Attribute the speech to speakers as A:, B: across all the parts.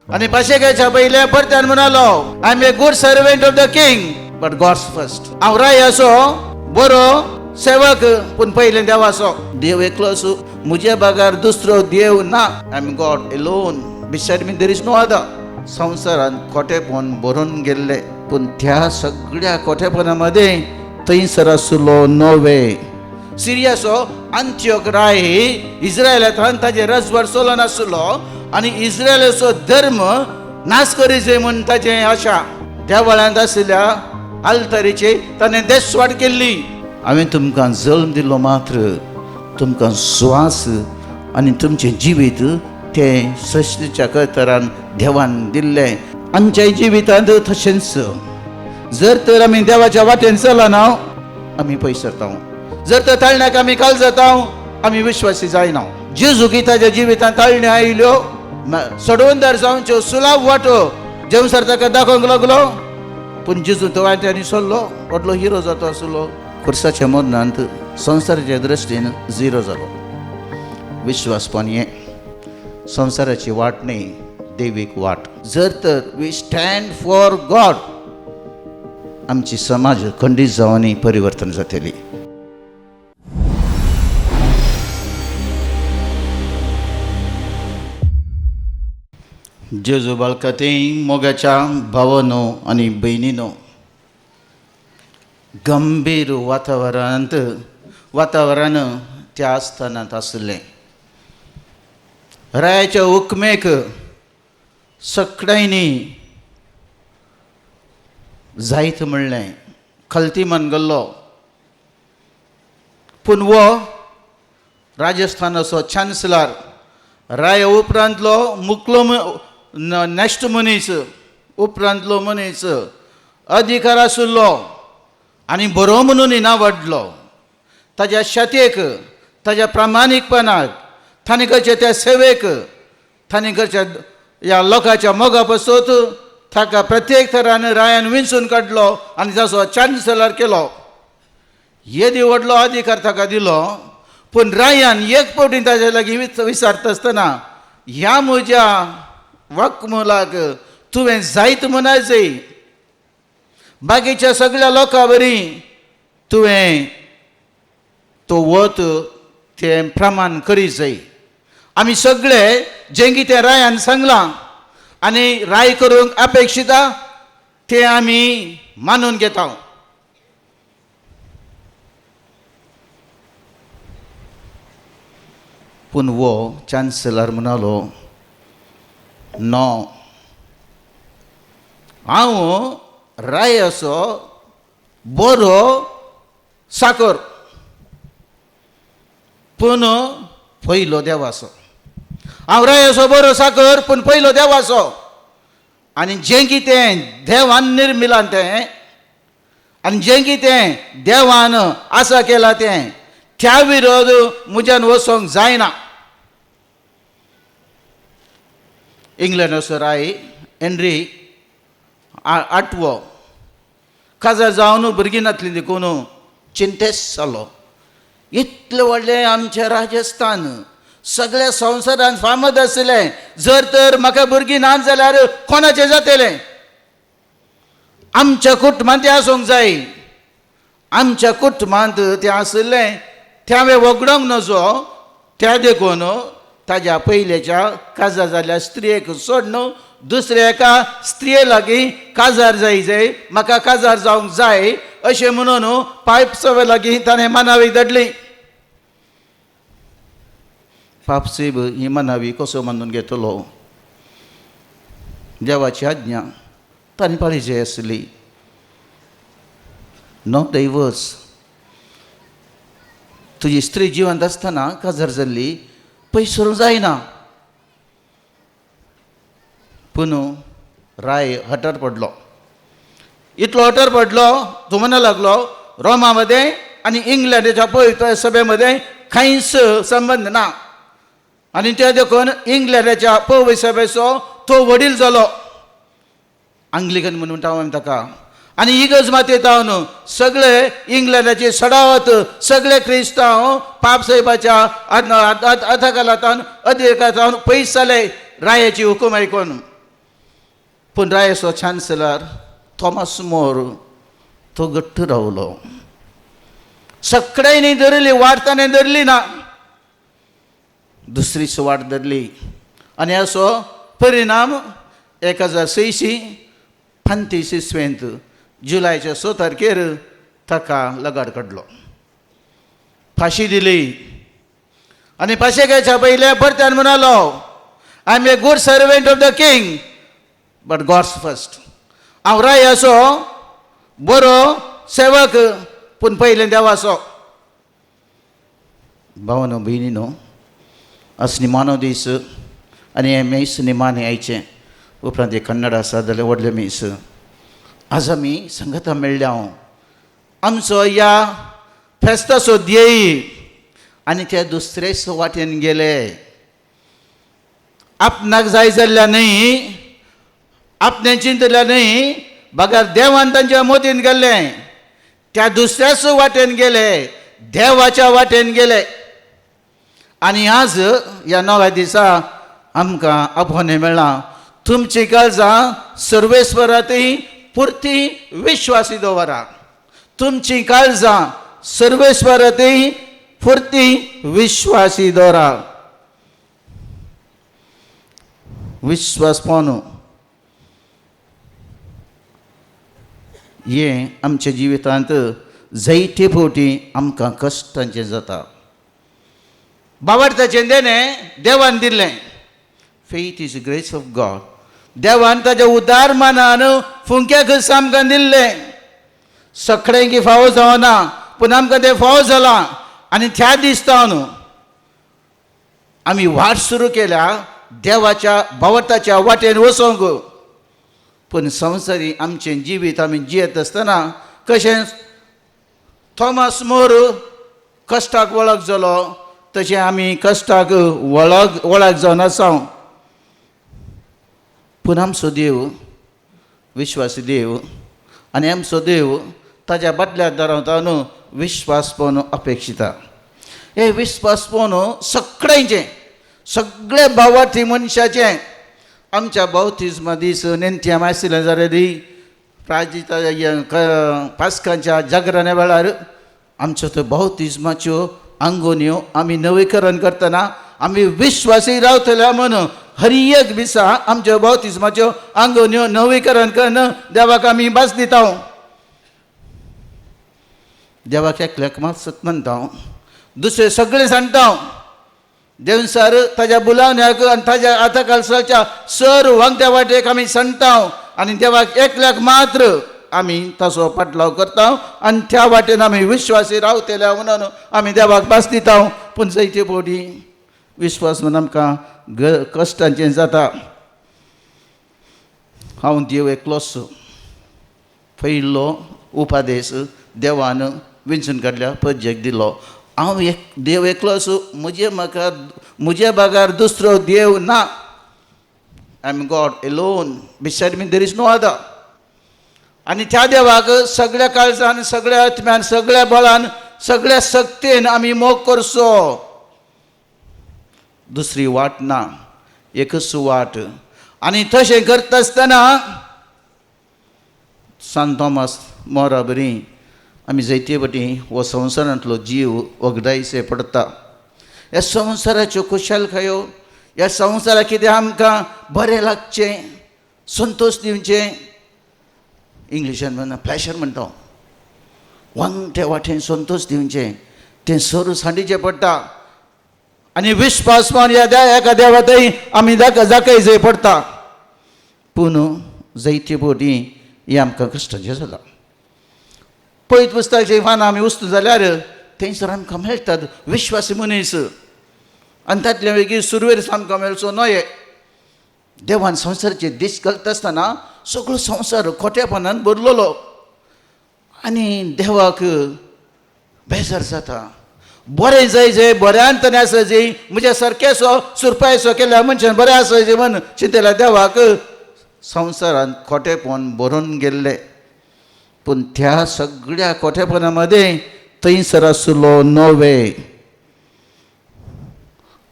A: आनी पाशेकाच्या पयल्या परत्यान म्हणालो, I am a good servant of the king but God's first. हांव राय असो बरो सेवक पूण पयलें देवाचो. देव एकलो आसूं, म्हज्या बागार दुसरो देव ना. I am God alone, beside me there is no other. संवसारांत खोटेपण भरून गेल्ले, पूण त्या सगळ्या खोटेपणा मदें थंयसर आसलो नोवे सिरियाचो अंत्योक राय. इस्रायलांत ताजें रजवाड चलोन आसलो आनी इस्रायलाचो धर्म नाश करी जाय म्हूण ताजें आशा. देवळांत आशिल्ल्या आल्तरीची ताणें देशवाड केल्ली. हांवें तुमकां जल्म दिलो मात्र तुमकां स्वास आनी तुमचें जिवीत तें सृश्टीच्या कतरान देवान दिल्लें. आमच्या जिवितांत तशेंच जर तर आमी देवाच्या वाटेन चलना आमी पयस सरता. जर तर ताळण्याक आमी काल जाता आमी विश्वासी जायना. जेजू की ताच्या जिवितांत ताळण्यो आयल्यो, सडवंदार जावच्यो सुलाव वाटो जेवसर ताका दाखोवंक लागलो, पूण जेजू तो वाट्यांनी सरलो, व्हडलो हिरो जातो आसलो. खुर्साच्या मरणांत संवसाराच्या दृश्टीन झिरो जालो. विश्वासपण हें संवसाराची वाट न्ही, देवीक वाट. जर तर we stand for God, आमची समाज खंडीत जावन परिवर्तन जातली. जेजू बाळकाते मोगाच्या भावानो आनी भयणीनो, गंभीर वातावरणांत वातावरण त्या आस्थानांत आसलें. रायाच्या हुकमेक सगळ्यांनी जायत म्हणलें, खलती मन गेल्लो. पूण वो राजस्थानाचो चान्सलर राया उपरांतलो मुकलो नॅक्स्ट मनीस, उपरांतलो मनीस अधिकार आशिल्लो आनी बरो म्हणून नांव वाडलो. ताज्या शातेक, ताज्या प्रामाणीकपणाक, ताणें करच्या त्या सेवेक, ताणें करच्या ह्या लोकांच्या मोगा पासत ताका प्रत्येक तरान रायान विंचून काडलो आनी ताचो चान्सलर केलो. येदी व्हडलो अधिकार ताका दिलो, पूण रायान एक फावटी ताज्या लागीं विचारता आसतना, ह्या म्हज्या वकमुलाक तुवें जायत म्हणा जाय, बाकीच्या सगळ्या लोकां बरी तुवें तो वत तें प्रमाण करी जाय. आमी सगळे जें कितें रायान सांगलां आनी राय करूंक अपेक्षिता तें आमी मानून घेता. पूण वो चान्सलर म्हणालो, नो, हांव राय असो बरो साकर, पूण पयलो देवाचो. हांव राय असो बरो साकर, पूण पयलो देवाचो. आनी जें कितें देवान निर्मिलां तें आनी जें कितें देवान आसा केलां तें त्या विरोध म्हज्यान वचोंक जायना. इंग्लंडाचो राय हेनरी आठवो काजार जावन भुरगीं नासली देखून चिंतेस्त जालो. इतलें व्हडलें आमचें राजस्थान सगळ्या संवसारांत फामाद आशिल्लें, जर तर म्हाका भुरगीं ना जाल्यार कोणाचें जातलें? आमच्या कुटुंबांत तें आसूंक जाय. आमच्या कुटुंबांत तें आशिल्लें तें हांवें वगडोवंक नजो. त्या देखून ताज्या पयलेच्या काजार जाल्ल्या स्त्रियेक सोडून दुसऱ्या एका स्त्रिये लागीं काजार जाय जाय, म्हाका काजार जावंक जाय अशें म्हणून पायप सवे लागीं ताणें मानावी धाडली. पापसेब ही मनावी कसो मानून घेतलो? देवाची आज्ञा ताणें पाळी जाय आसली. नो दैवस, तुजी स्त्री जिवंत आसतना काजार जाल्ली पयसर जायना. पूण राय हटर पडलो. इतलो हटर पडलो तो म्हणा लागलो, रोमा मदें आनी इंग्लंडाच्या पवित्र सभेमध्ये कांयच संबंद ना. आनी ते देखून इंग्लंडाच्या पवित्र सभेचो तो वडील जालो, आंग्लिकन म्हणून म्हणटा आमी ताका. आनी इगर्ज मातयेत न्हू सगळे इंग्लंडाचे सडावत सगळे क्रिस्तांव पाप साहेबाच्या अथकालातान अधिकारान पयस जाले रायाची हुकूम आयकून. पूण रायाचो चान्सलर थॉमस मोर तो घट्ट रावलो. सगळ्यांनी धरली वाट ताणें धरली ना, दुसरीच वाट धरली. आनी असो परिणाम 1635 इसवेंत जुलायच्या 6 तारखेर ताका लगाड काडलो, फांशी दिली. आनी फांशी घालच्या पयले परत्यान म्हणालो, I am a good servant of the king but God's first. हांव रायाचो बरो सेवक पूण पयलें देवाचो. भावनो भयणीनो, आज निमाणो दीस आनी हें मीस निमाणें आयचें. उपरांत एक कन्नड आसा जाल्यार व्हडलें मीस. आज आमी संगता मेळ्ळ्या. हांव आमचो ह्या फेस्ताचो ध्येय आनी ते दुसरेच वाटेन गेले. आपणाक जाय जाल्ल्या न्हय, आपणें चिंतल्या न्हय, बगर देवान तांच्या मतीन गेल्लें त्या दुसऱ्याच वाटेन गेले, देवाच्या वाटेन गेले. आनी आज ह्या नव्या दिसा आमकां आपोवणें मेळ्ळां, तुमची काळजां सर्वेस्वरांतय पुरती विश्वासी दवरा. तुमची काळजां सर्वेस्वरांतय पुरती विश्वासी दवरा. विश्वास पावनु हें आमच्या जिवितांत जायते फावटी आमकां कश्टांचें जाता. बावडताचें देणें देवान दिल्लें, faith is grace of God. देवान ताच्या उदार मानान फुंक्याक आमकां दिल्लें. सगळ्यांकी फावो जावना पूण आमकां तें फावो जालां. आनी त्या दिसता न्हू आमी वाट सुरू केल्या देवाच्या बावटाच्या वाटेन वचोंक. पूण संवसारी आमचें जिवीत आमी जियेत आसतना कशें थॉमस मोर कश्टाक वळख जालो तशें आमी कश्टाक वळख वळख जावन आसा. पूण आमचो देव विश्वासी देव आनी आमचो देव ताज्या बाटल्या दारांत न्हू विश्वास पळोवन अपेक्षिता. हे विश्वास पळोवन सगळ्यांचें, सगळे भावार्थी मनशाचें. आमच्या बावतिज्मा दीस नेणट्यां आशिल्लें जाल्यार दी प्राजिता पास्कांच्या जागरण्या वेळार आमच्यो त्यो बावतिज्माच्यो आंगोन्यो आमी नवीकरण करतना आमी विश्वासी रावतले म्हणून हर एक दिसा आमच्यो बावतिज्माच्यो आंगोन्यो नवीकरण करून देवाक आमी भास दिता. देवाक एकल्याक मात म्हणटा, दुसरे सगळे सांगता. देवसार ताज्या बुलावण्याक आनी ताज्या आतां कालसाच्या सर वांगत्या वाटेक आमी सांगता आनी देवाक एकल्याक मात्र आमी ताचो पाटलाव करता आनी त्या वाटेन आमी विश्वासी रावतले म्हणून आमी देवाक भास दिता. पूण जायते फावटी विश्वास म्हणून आमकां कश्टांचें जाता. हांव देव एकलोच पयलो उपादेश देवान विंचून काडल्या पज्जेक दिलो. हांव एक देव एकलोच, म्हजे म्हाका म्हजे बगर दुसरो देव ना. I am God alone, beside me there is no other. आनी त्या देवाक सगळ्या काळजान, सगळ्या आत्म्यान, सगळ्या बळान, सगळ्या शक्तेन आमी मोग करचो. दुसरी वाट ना, एकच वाट. आनी तशें करता आसतना सांत थॉमस मोरा बरी आमी जायते फावटी हो संवसारांतलो जीव वगडायचे पडटा. ह्या संवसाराच्यो खुशालकायो, ह्या संवसाराक कितें आमकां बरें लागचें, संतोश दिवचें, इंग्लिशान म्हणटा प्लेशर म्हणटा, वांगटे वाटेन संतोश दिवचें तें सरू सांडीचें पडटा. आनी विश्वास मान ह्या एका देवातय आमी दाखयचें पडटा. पूण जायते फावटी हें आमकां कश्टांचें जालां. पयत पुस्तकाचीं पानां आमी वस्तू जाल्यार थंयसर आमकां मेळटात विश्वासी मनीस. आनी तातले मागीर सुरवेर आमकां मेळचो न्हय. देवान संवसाराचे दीस घालता आसतना सगळो संवसार खोटेपणान भरलेलो आनी देवाक बेजार जाता. बरें जाय जे बऱ्यान तरेन आसा जे म्हज्या सारकेसो सुरपायसो केल्या मनशान बरें आसा जे म्हण चिंतल्या देवाक संवसारान खोटेपण भरून गेल्लें. पूण त्या सगळ्या खोटेपणा मदें थंयसर आसलो नवे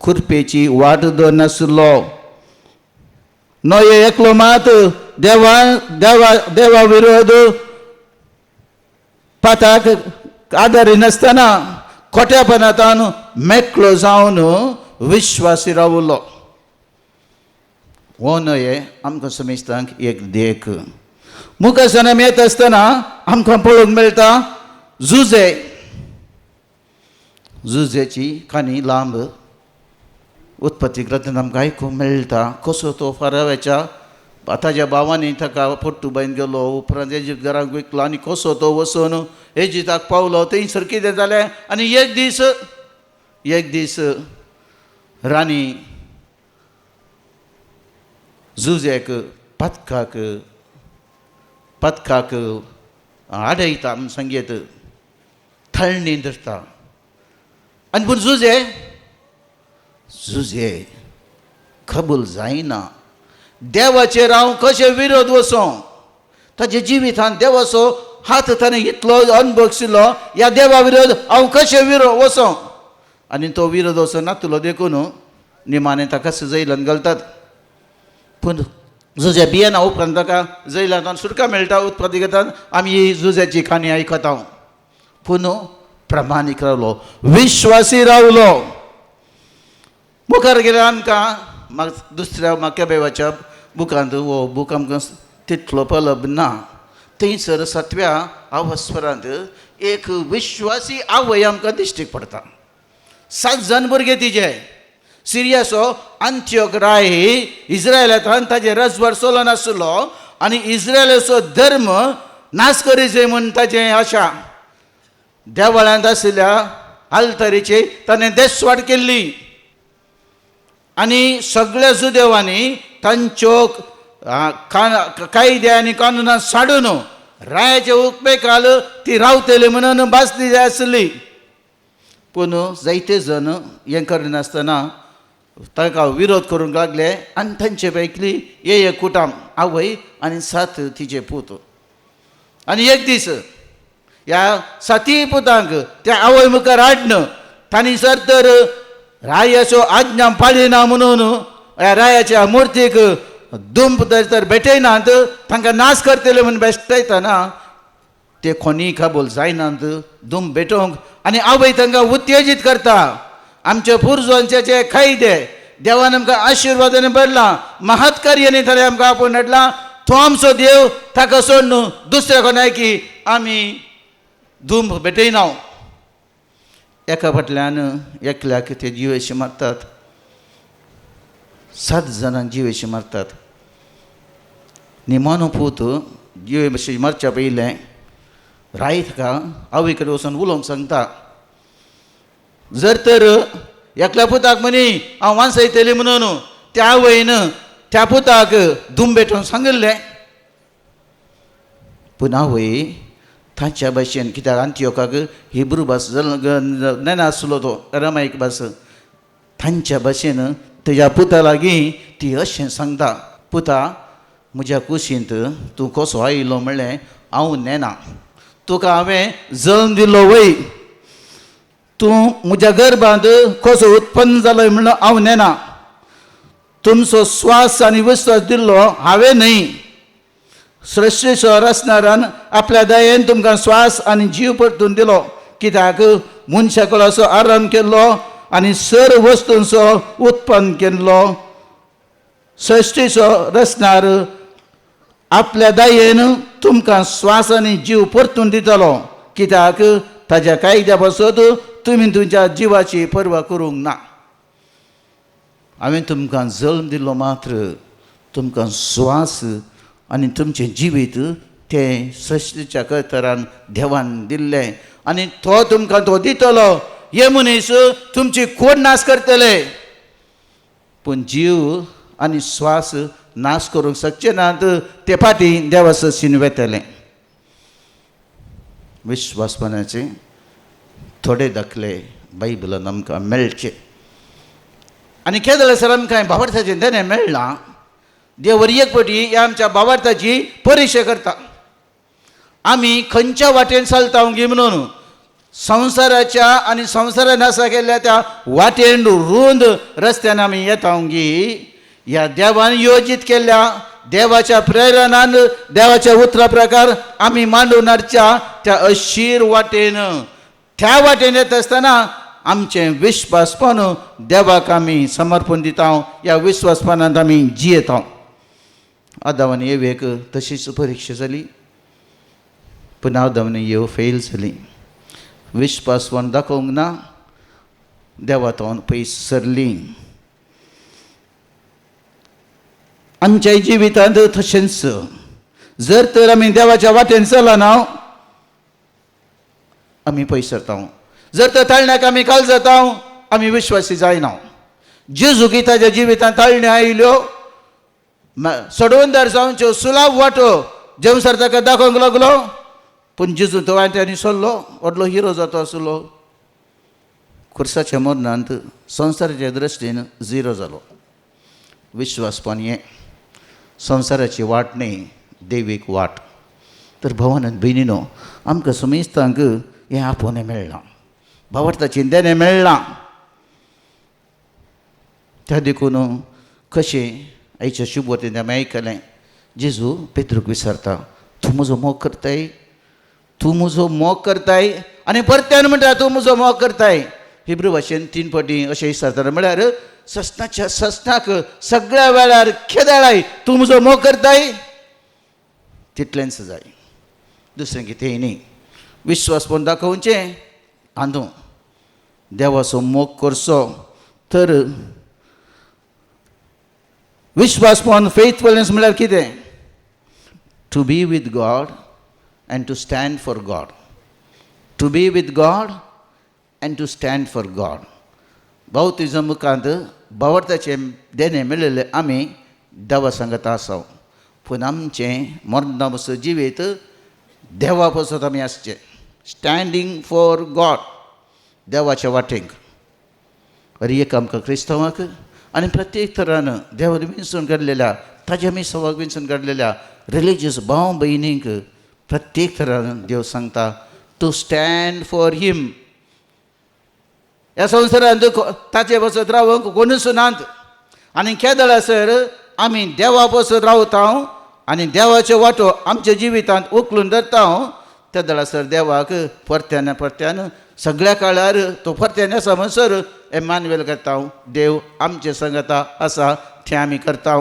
A: खुरपेची वाट धरून आसलो. नये एकलो मात देवा देवा देवा विरोध पाताक आदारी नासतना खोट्यापणांत मेकळो जावन विश्वासी रावलो. हो न्हय आमकां समेस्तांक एक देख. मुखार आमी येता आसतना आमकां पळोवंक मेळटा जुजे. जुजेची काणी लांब उत्पत्ती ग्रंथांत आमकां आयकूंक मेळटा कसो तो फाराव्याच्या ताज्या भावांनी ताका पोर्तुबायन गेलो, उपरांत एजिप्त घराक विकलो आनी कसो तो वचून एजिप्ताक पावलो. थंयसर कितें जालें आनी एक दीस एक दीस राणी जुजेक पथकाक पथकाक आडयता म्हूण सांगयत थळणी धरता आनी पूण जुजे जुजे कबूल जायना. देवाचेर हांव कशें विरोध वचों? ताच्या जिवितान देवाचो हात ताणें इतलो अनभोगशिल्लो, ह्या देवा विरोध हांव कशें विरोध वचों? आनी तो विरोध वचो नातलो देखून निमाणें ताका जैलान घालतात. पूण जुजे भियेना. उपरांत ताका जैलांत सुटका मेळटा. उत्पत्ती घेतात आमी ही जुज्याची काणी आयकता. पूण प्रमाणीक रावलो, विश्वासी रावलो. मुखार गेल्यार आमकां म्हाका दुसऱ्या मक्याबेवाच्या बुकांत हो बूक आमकां तितलो उपलब्ध ना. थंयसर सातव्या अवस्वरांत एक विश्वासी आवय आमकां दिश्टीक पडटा. 7 जाण भुरगे तिजे. सिरियाचो अंत्योक राय इस्रायलांत ताजें रजवाड चलोन आसलो आनी इस्रायलाचो धर्म नाश करीचे म्हूण ताजें आशा देवळांत आशिल्ल्या आल्तरीची ताणें देशवाड केल्ली आनी सगळ्या जुदेवांनी तांच्यो कायदे आनी कानुनां साडून रायाचे उपमेकाल ती रावतली म्हणून भासली जाय आसली. पूण जायते जण हें करिनासतना ताका विरोध करूंक लागले आनी तांचे पैकी एक कुटाम आवय आनी 7 तिचे पूत. आनी एक दीस ह्या 7 पुतांक त्या आवय मुखार हाडन तांणी सर तर रायाच्यो आज्ञा पाळिना म्हणून ह्या रायाच्या मुर्तीक दुंप तर भेटयनात, तांकां नाश करतले म्हूण भेश्टायतना ते कोणी कबूल जायनात दुंप भेटोवंक. आनी आवय तांकां उत्तेजीत करता, आमच्या पुर्जांचे जे कायदे देवान आमकां आशिर्वादान भरला, महत्कार्यानी ताणें आमकां आपोवन हाडला, तो आमचो देव, ताका सोडून दुसऱ्या कोणाक की आमी दुंप भेटयना. एका फाटल्यान एकल्याक ते जिवेशी मारतात, 7 जाणांक जिवेशी मारतात. निमाणो पूत जिवेशी मारच्या पयलें राय ताका आवय कडेन वचून उलोवंक सांगता, जर तर एकल्या पुताक म्हणी हांव वांचयतली म्हणून त्या आवयन त्या पुताक दुम भेटोवन सांगिल्लें. पूण आवय ताच्या भाशेन कित्याक अंत्योकाक हिब्रू भास नेना आसलो तो रमाईक भास, तांच्या भाशेन तेज्या पुता लागीं ती अशें सांगता, पुता म्हज्या कुशींत तूं कसो आयलो म्हणलें हांव नेना, तुका हांवें जल्म दिलो वय, तूं म्हज्या गर्भांत कसो उत्पन्न जालो म्हणून हांव नेना, तुमचो स्वास आनी विस्वास दिल्लो हांवें न्हय, सृश्टीचो रचणारान आपल्या दयेन तुमकां स्वास आनी जीव परतून दिलो, कित्याक मनशा कडेन असो आराम केल्लो आनी सर वस्तूंचो उत्पन्न केल्लो. सृश्टीचो रचणार आपल्या दयेन तुमकां स्वास आनी जीव परतून दितलो, कित्याक ताज्या कायद्या पासत तुमी तुमच्या जिवाची पर्वा करूंक ना. हांवें तुमकां जल्म दिलो मात्र तुमकां स्वास आनी तुमचें जिवीत तें सृश्टीच्या कर्तरान देवान दिल्लें आनी तो तुमकां तो दितलो. हे मनीस तुमची कोण नाश करतले, पूण जीव आनी स्वास नाश करूंक शकचे नात, ते फाटीं देवाचो सीन वेतलें. विश्वासपणाचे थोडे दाखले बायबलान आमकां मेळचे आनी केदळ सर आमकां भावार्थाचें देणें मेळ्ळां. देव एक पटी ह्या आमच्या भावार्थाची परिक्षा करता, आमी खंयच्या वाटेन चलता गी म्हणून. संवसाराच्या आनी संवसारान आसा केल्ल्या त्या वाटेन रूंद रस्त्यान आमी येता गी, ह्या देवान योजीत केल्ल्या देवाच्या प्रेरणान, देवाच्या उतरा प्रकार आमी मांडून हाडच्या त्या अशीर वाटेन, त्या वाटेन येत आसतना आमचें विश्वासपण देवाक आमी समर्पण दिता. ह्या विश्वासपणांत आमी जियेता. आदाव आनी एवेक तशीच परिक्षा जाली, पूण आदाव आनी येव फेल जाली. विश्वासपण दाखोवंक ना, देवा तोन पयस सरली. आमच्या जिवितांत तशेंच जर तर आमी देवाच्या वाटेन चलना, आमी पयस सरता. जर तर ताळण्याक आमी काल जाता, आमी विश्वासी जायना. जेजू की ताच्या जिवितांत ताळण्यो आयल्यो, सडवंदार जावच्यो सुलाभ वाटो जेवसर ताका दाखोवंक लागलो, पूण जेजू तो वाट्यांनी सरलो, व्हडलो हिरो जाता आसलो. खुर्साच्या मरणांत संवसाराच्या दृश्टीन झिरो जालो. विश्वासपण हें संवसाराची वाट न्ही, देवीक वाट. तर भवान आनी भयणीनो, आमकां समेस्तांक हें आपोवणें मेळ्ळां, भावार्थाचें देणें मेळ्ळां. त्या देखून कशें आयच्या शुभवतीन आमी आयकलें, जेजू पेत्रूक विचारता, तूं म्हजो मोग करताय? तूं म्हजो मोग करताय? आनी परत्यान म्हणटा, तूं म्हजो मोग करताय. हिब्रू भाशेन 3 फावटी अशें विचारता, म्हळ्यार सस्नाच्या सस्नाक सगळ्या वेळार खेदाळाय, तूं म्हजो मोग करताय? तितलेंच जाय, दुसरें कितेंय न्ही. विश्वासपण दाखोवचें आंदू देवाचो मोग करचो. तर विश्वासपण, फेथफुलनेस म्हळ्यार कितें? To be with God and to stand for God. To be with God and to stand for God. बावतिजम मुखांत भावार्थाचें देणें मेळिल्लें आमी देवा सांगत आसा, पूण आमचें मरणा पसून जिवीत देवा पासत आमी आसचें, स्टँडींग फॉर गॉड, देवाच्या वाटेक. अरे एक आमकां क्रिस्तांवाक आनी प्रत्येक तरान देवान विंचून काडलेल्या, ताज्या आमी सवाक विंचून काडलेल्या रिलिजियस भाव भयणींक प्रत्येक तरान देव सांगता टू स्टँड फॉर हिम. ह्या संवसारांत ताचे पासत रावंक कोणूच नात, आनी केदळासर आमी देवा पासत रावता आनी देवाच्यो वाटो आमच्या जिवितांत उखलून धरता, त्या दळासर देवाक परत्यान परत्यान सगळ्या काळार तो परत्यान आसा म्हणसर एमानुएल करता. देव आमचे संगता आसा, तें आमी करता.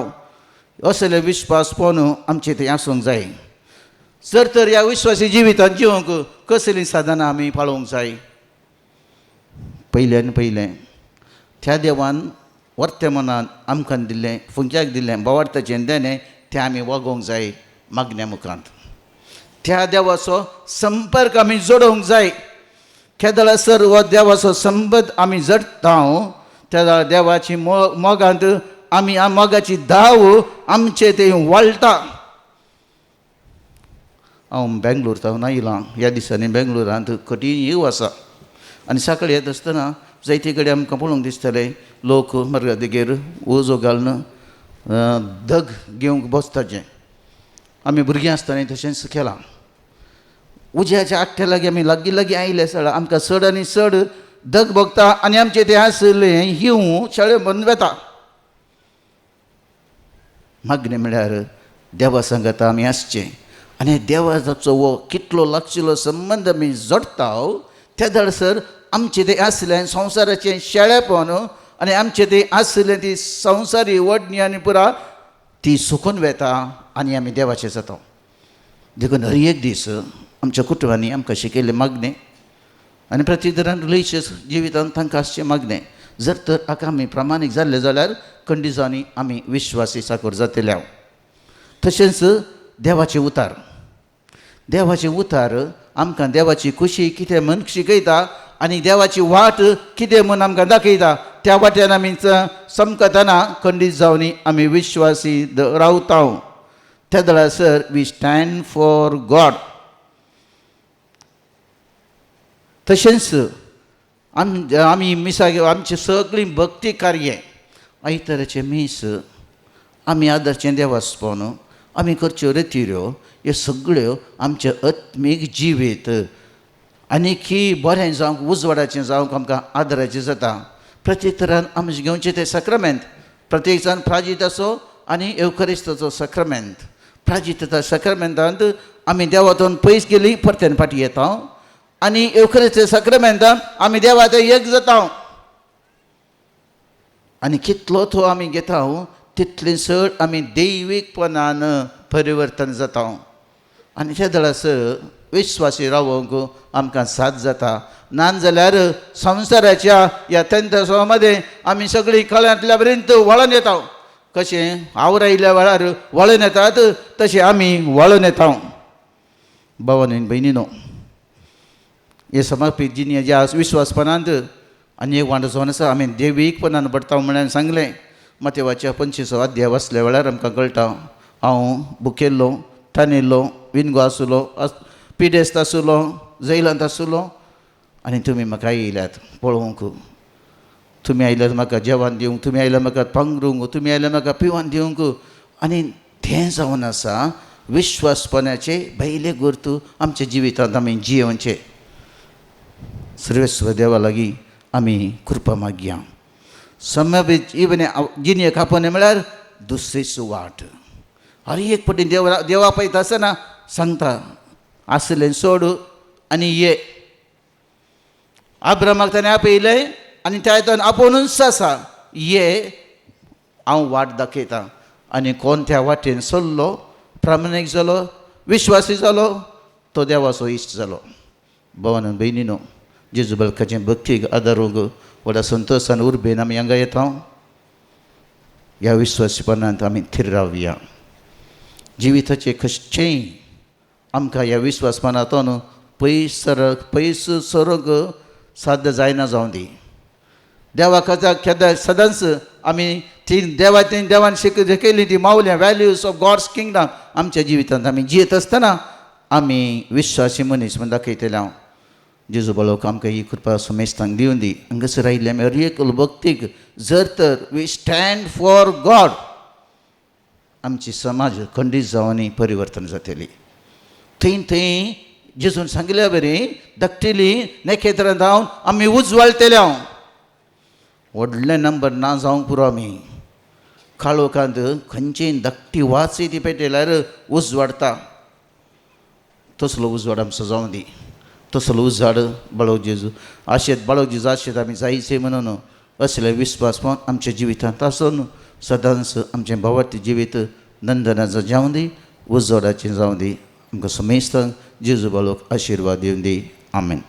A: असले विश्वास पळोवन आमचे थंय आसूंक जाय. जर तर ह्या विश्वासी जिवितांत जिवंक कसलीं साधनां आमी पाळोवंक जाय? पयल्यान पयलें त्या देवान वर्ते मनान आमकां दिल्लें, फुंक्याक दिल्लें भावार्थाचें देणें, तें आमी वागोवंक जाय मागण्या मुखांत. त्या देवाचो संपर्क आमी जोडोवंक जाय. केदळासर हो देवाचो संबंद आमी जडटा, त्या देवाची मोगांत आमी मोगाची धाव आमचे ते वळटा. हांव बेंगलोर सावन आयलां. ह्या दिसांनी बेंगलोरांत कठीण येव आसा, आनी सकाळी येता आसतना जायते कडेन आमकां पळोवंक दिसतले लोक मार्गा देगेर उजो घालून धग घेवंक बसताचे. आमी भुरगीं आसतना तशेंच केलां. उज्याच्या आगट्या लागीं आमी लागीं लागीं आयले सळ आमकां चड आनी चड धग भोगता आनी आमचें तें आसलें हिंव शेळे बंद वेता. मागणें म्हळ्यार देवा सांगता आमी आसचें, आनी देवाचो हो कितलो लागशिल्लो संबंद आमी जोडटा, त्या दळसर आमचें तें आसलें संवसाराचें शेळेपण आनी आमचें तें आसलें ती संवसारी वडणी आनी पुरा ती सुकून वेता आनी आमी देवाचें जाता. देखून हर एक दीस आमच्या कुटुंबांनी आमकां शिकयल्लें मागणें आनी प्रतिदरान रिलिजियस जिवितांत तांकां आसचें मागणें, जर तर हाका आमी प्रामाणीक जाल्ले जाल्यार कंडिजांनी आमी विश्वासी साकर जातले. तशेंच देवाचें उतार, देवाचें उतार आमकां देवाची खुशी कितें म्हूण शिकयता आनी देवाची वाट कितें म्हूण आमकां दाखयता. त्या वाट्यान आमी चमकतना खंडीत जावन आमी विश्वासी रावता. त्या दळासर we stand for God. तशेंच आमी मिसाक आमची सगळीं भक्ती कार्य आयताराचें मीस, आमी आदरचें देवास्पण, आमी करच्यो रितिऱ्यो, ह्यो सगळ्यो आमचें आत्मीक जिवीत आनीकी बरें जावंक, उजवाडाचें जावंक आमकां आदराचें जाता. प्रत्येक तरान आमी घेवचें तें साक्रमेंत, प्रत्येक जाण प्राजीत आसो, आनी येवखरिस्ताचो सक्रमेंत, प्राजिताच्या सक्रमेंतांत आमी देवातून पयस गेली परत्यान फाटी येता आनी येवखरिस्ताच्या सक्रमेंतान आमी देवात एक जाता. आनी कितलो तो आमी घेता तितलें चड आमी दैवीकपणान परिवर्तन जाता आनी त्या दळास विश्वासी रावंक आमकां साथ जाता. ना जाल्यार संवसाराच्या ह्या तेंतसो मदें आमी सगळीं कळ्यांतल्या पर्यंत वळोन येता. कशें आवरायल्या वेळार वळोन येतात तशें आमी वळोन येता. भावान आनी भयणीनो, हे समर्पीत जिणे ज्या विश्वासपणांत आनी एक वांटो जावन आसा आमी देवीकपणान पडटा म्हणून सांगलें. मातेवाच्या 25 अध्याय वाचल्या वेळार आमकां कळटा, हांव भुकेल्लो, तानेल्लो, विनगो आसलो, पिडेस्त आसलो, जैलांत आसलो आनी तुमी म्हाका येयल्यात पळोवंक, तुमी आयल्यात म्हाका जेवण दिवंक, तुमी आयल्यात म्हाका पांगरूंक, तुमी आयल्यात म्हाका पिवन दिवंक. आनी तें जावन आसा विश्वासपणाचे भायले गुर्तू आमच्या जिवितांत आमी जियोवचे. सर्वेस्व देवा लागीं आमी कृपा मागया. समर्पीत जिणे जिणेक आपोवणें म्हळ्यार दुसरीच वाट. हर एक पटी देवा देवा पळयता आसतना सांगता आसलें सोड आनी ये. आब्रामाक ताणें आपयलें आनी त्या हितून आपोवनूच आसा ये, हांव वाट दाखयता. आनी कोण त्या वाटेन चल्लो, प्रामाणीक जालो, विश्वासी जालो, तो देवाचो इश्ट जालो. भवान भयणीनो, जेजू बालकाचें भक्तीक आदारूंक व्हडा संतोशान उर्बेन आमी हांगा येता. ह्या विश्वासीपणांत आमी थीर रावया. जिविताचें खंयचेंय आमकां ह्या विश्वासपणांतून पयस सरक पयस सरूंक साध्य जायना जावं दी. देवा खातीर केन्ना सदांच आमी ती देवा ती देवान शिकयली ती मावल्या वॅल्यूज ऑफ गॉड्स किंगडम आमच्या जिवितांत आमी जियेत आसतना आमी विश्वासी मनीस म्हूण दाखयतले. हांव जेजू बाळक आमकां ही कृपा समेस्तांक दिवन दी. हांगासर आयिल्ले आमी हर एक भक्तीक जर तर we stand for God, आमची समाज खंडीत जावन परिवर्तन जातली. थंय थंय जेजून सांगिल्ल्या बरी धाकटेली नखेत्रां धांवन आमी उजवाळटले. हांव व्हडले नंबर ना जावंक पुरो. आमी काळोखांत खंयचीय धाकटी वाचय ती पेटयल्यार उजवाडता, तसलो उजवाड आमचो जावं दी. तसलो उजवाड बाळक जेजू आशेत, बाळक जेजू आशेत आमी जायचे म्हणून असले विस्वास पण आमच्या जिवितांत आसून सदांच आमचें भावार्थी जिवीत नंदनाचो जावं दी, उजवाडाचें जावं दी. आमकां समेस्तांक जेजू बाळक आशिर्वाद दिवन दी. आमेन.